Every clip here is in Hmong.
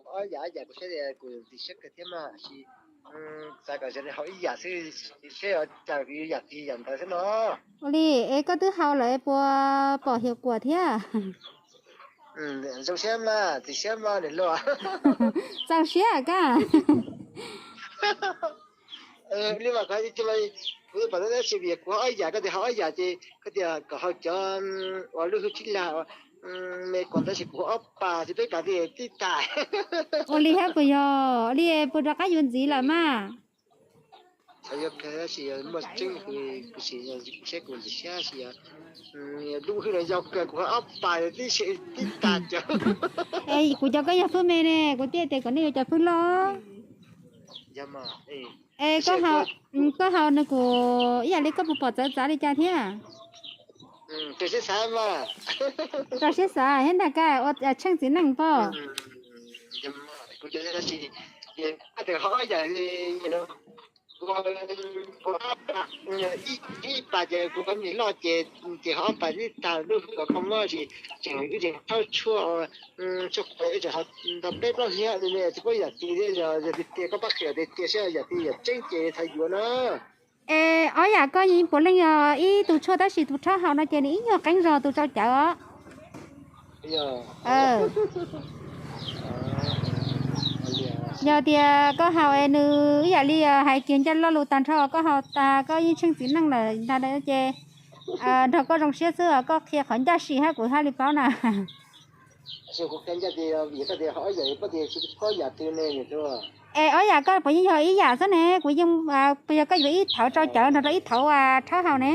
Ob yam ob yam kuv saib tias kuv ntxim siab kawg thiab mas, tab sis xav kom zoo li haus ib yam xwb, seb cas kuv yuav yam twg yam ntawd xwb no. Ua li, es koj twb haus lawm es puas pom hiav kuam thiab? Zoo siab mas, ntxim siab mas niam hluas. Txaus siab koj. Li mas kuv, kuv pom tab sis vim kuv haus ob yam, koj tias haus ob yam ces koj tias kom haus cov uas lub hwj tib lag me kuam tab sis kuv haus ob pas ces peb pas tij tag. Ua li hab puas yog li, puas rov qab yuav ntxiv lawm mas? Xav yuav kawg tab sis muaj tseeb, kuv sim, kuv saib kuv ntxim siab tab sis lub hwj no yog kawg kuv haus ob pas tib se tib tag cov. Es kuv cov koj yog fwj me ne, kuv thiaj tias kom nej yuav cov fwj loj. Es koj haus nws kuj ib yam li koj puas pom txawv txav li cas thiab? Rau siab xav thiab ntag, koj ua tsheej txiv neej pob. Ib pas ces kuv ib pas ces kuv ib pas ces kuv nim loj ces, ces haus ob pas tib tag lub hwj kom koj muab tseem, tseem thaub tshuaj, tshuaj qhuav tseem haus tau peb plaub hliab li ne, tsis paub yam twg thiab, yog tiag tiag koj pab qhia tiag tiag seb yam twg yam tseeb ces thov yuav na. Es ob yam koj yeej puav leej yog ib tug tshuaj tab sis tus rhaub haus no ces nws ib nyuag qeeb zog tus tsau cawv os. Yog tias koj haus es nws ib yam li hais kiag ncaj lo lus tag nrho, koj haus tas koj yeej tsheej txiv neej lawm ntag ces nrog koj zoo siab xwb, koj qhia qhov ncaj sim hab kuv thiaj li paub na. Es ob yam koj puas yeej yog ib yam xwb ne? Kuv yeej, puas yog koj yuav ib thaud tsau cawv nrog rau ib thaud rhaub haus ne?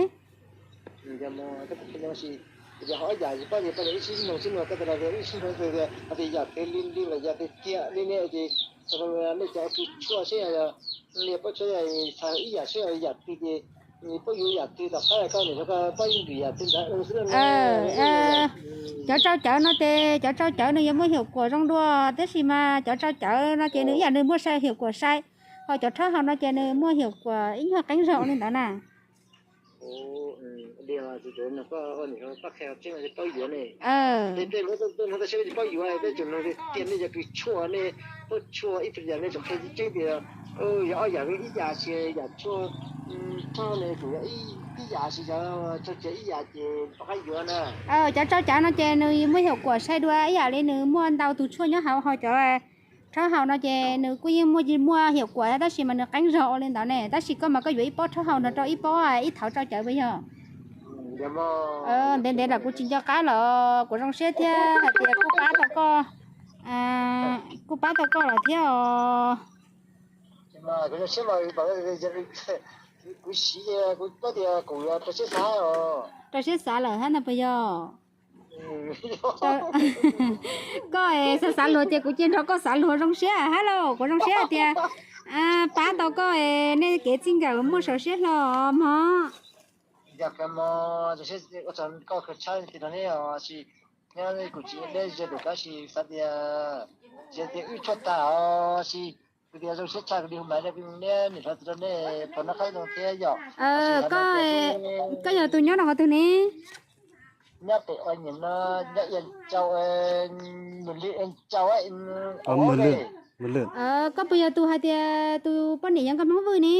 Cov tsau cawv no ces cov tsau cawv nws yuav muaj hiam kuam zoo dua, tab sis mas cov tsau cawv no ces nws ib yam nws muaj sai hiam kuam sai, ho cov rhaub haus no ces nws muaj hiam kuam ib nyuag qeeb zog li ntawd na. Cov tsau cawv no ces nws muaj hiam kuam sai dua ib yam li nws muaj ntau tus tshuaj nyob hauv, ho cov rhaub haus no ces nws kuj yeej muaj, muaj hiam kuam tab sis mas nws qeeb zog ua li ntawd ne, tab sis koj mas koj yuav ib pob rhaub haus nrog rau ib pob ib thaud tsau cawv puas yog? Ntev ntev lawm kuv tsis nco qab los kuv zoo siab thiab hais tias kuj pab tau koj, kuj pab tau koj lawm thiab os. Rau siab xav lawm hab ntag puas yog? Koj es xav xav luag ces kuv cia nrog koj xav luag zoo siab hab lauj, kuv zoo siab hais tias pab tau koj es nej kev txij nkawm muaj saum siab hlo mog. Koj yog tus nyob rau qhov twg ne? Koj puas yog tus hais tias tus poj niam yog nkauj Hmoob Vwj ne?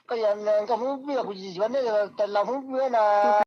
Koj yog nkauj Hmoob Vwj, kuv yuav nej tais laus Hmoob Vwj na.